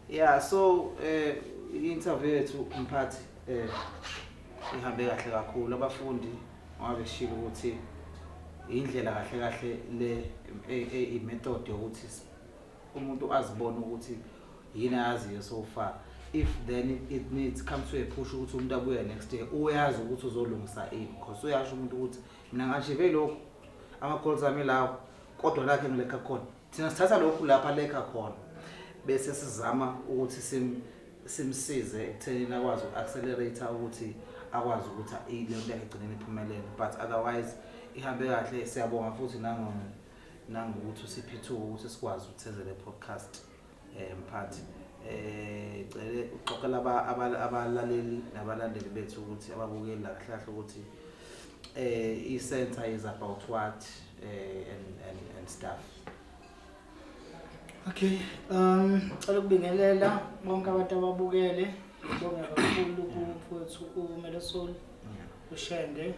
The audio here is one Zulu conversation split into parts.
Yeah, so i-interview yethu, mphathi, ihambe kahle kakhulu. Abafundi ngoba beshilo ukuthi indlela kahle kahle le i-method yokuthi umuntu azibone ukuthi yini ayaziyo so far. If then it needs comes to a push ukuthi umuntu abuye next year, uyazi ukuthi uzolungisa ini, because uyasho umuntu ukuthi mina ngi-achieve lokhu, ama-goals ami lawo, kodwa lakhe ngilekha khona. Thina sithatha lokhu lapha lekha khona, bese sizama ukuthi simsize ekuthenini akwazi uku-accelerate, ukuthi akwazi ukuthi leyo nto yakhe igcineni iphumelele. But otherwise ihambe kahle. Siyabonga futhi nangokuthi usiphe ithuba ukuthi sikwazi ukuthi senze le podcast. Mphathi, cele uxoxela abalaleli nabalandeli bethu ukuthi ababukeli la kahle kahle ukuthi i-center is about what and stuff. Okay, cela ukubingelela bonke abantu ababukele. Ngibonge kakhulu kumfowethu uMelosol uShenge.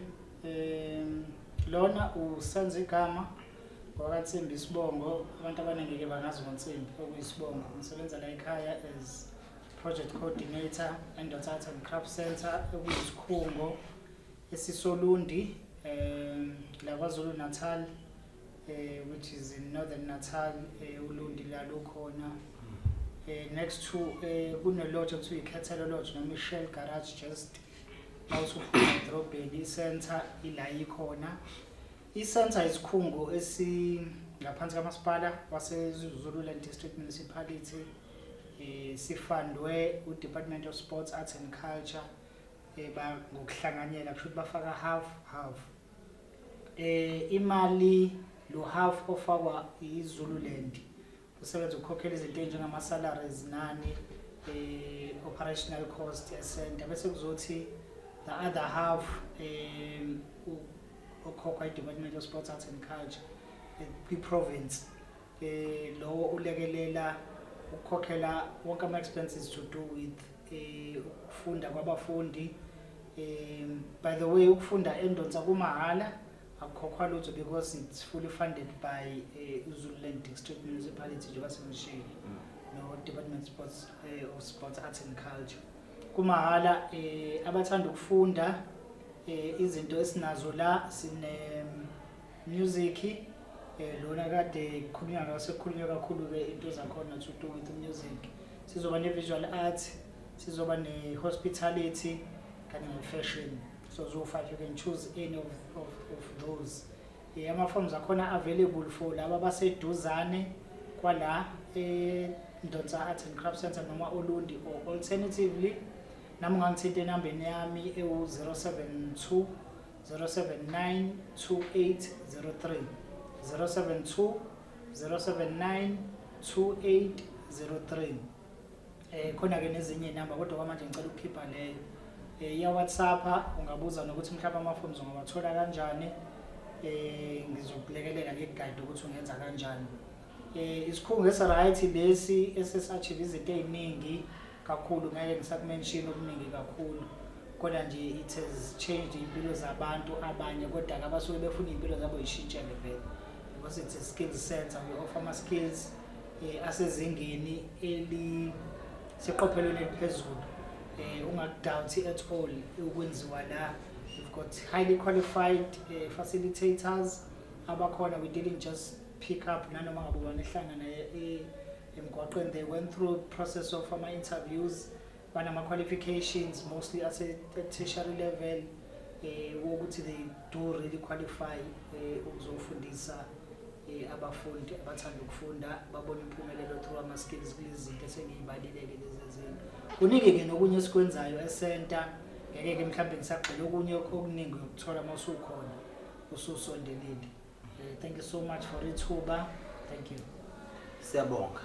Lona usenza igama wakaNsimbi isibongo, abantu abaningi ke bangazi ngoNsimbi okuyisibongo. Ngisebenza la ekhaya as project coordinator eNdonsa Art and Craft Center, okuyisikhungo esisoLundi la KwaZulu Natal, which is in Northern Natal, uLundi la lukhona. Next to kune lodge ekuthiwa iKhethelo Lodge noma iShell Garage, just mawusuphuma edrobheni, i-center ila ikhona. I-center isikhungo esingaphansi kamasipala wase-Zululand District Municipality, sifundwe u-Department of Sports, Arts and Culture ba ngokuhlanganyela, kusho ukuthi bafaka half half. Imali lo half ofakwa iZululand usebenza ukukhokhela izinto ezinjengama salaries nani operational cost e-center, bese kuzothi the other half okhokhwa i-Department of Sports, Arts and Culture kwi-province, lowo ulekelela ukukhokhela wonke ama expenses to do with ukufunda kwabafundi. By the way, ukufunda eNdonsa kumahhala, akukhokhwa lutho because it's fully funded by Zululand District Municipality, njengoba sengishilo, no Department of Sports, Arts and Culture. Kumahhala. Abathanda ukufunda, izinto esinazo la, sine music, lona kade kukhulunywa ngaso, sekukhulunywa kakhulu ke into zakhona to do with music. Sizoba ne visual art, sizoba ne hospitality kanye ne fashion. So so far you can choose any of those. Ama forms akhona available for laba abaseduzane kwala eNdonsa Art and Craft Center noma Olundi, or alternatively nami ungangithinta enambeni yami ewu 072 079 2803, 072 079 2803. Khona ke nezinye inamba, kodwa kwamanje ngicela ukukhipha leyo ya WhatsApp. Ungabuza nokuthi mhlawumbe ama forms ungawathola kanjani, ngizokulekelela nge-guide ukuthi ungenza kanjani. Isikhungo esi-right lesi esesi-achieve izinto ey'ningi kakhulu, ngeke ngisaku-mention okuningi kakhulu, kodwa nje it has changed iy'mpilo zabantu abanye, kodwa-ke abasuke befuna iy'mpilo zabo yishintshele vele, because it's a skills center. We offer ama-skills asezingeni eliseqophelweni eliphezulu. Ungaku-doubt at all ukwenziwa la. We've got highly qualified facilitators abakhona. We didn't just pick up nanoma ngabe ubani ehlangana emgwaqweni. They went through process of ama-interviews, banama-qualifications mostly ase-tertiary level, wokuthi they do really qualify ukuzofundisa abafundi abathanda ukufunda babone impumelelo through ama-skills kulezi zinto esengiyibalile-ke lezi ezinto. Kuningi-ke nokunye esikwenzayo e-center, ngeke-ke mhlawumbe ngisagxila okunye okuningi, uyokuthola uma usukhona ususondelile. Thank you so much for ithuba, thank you. Siyabonga.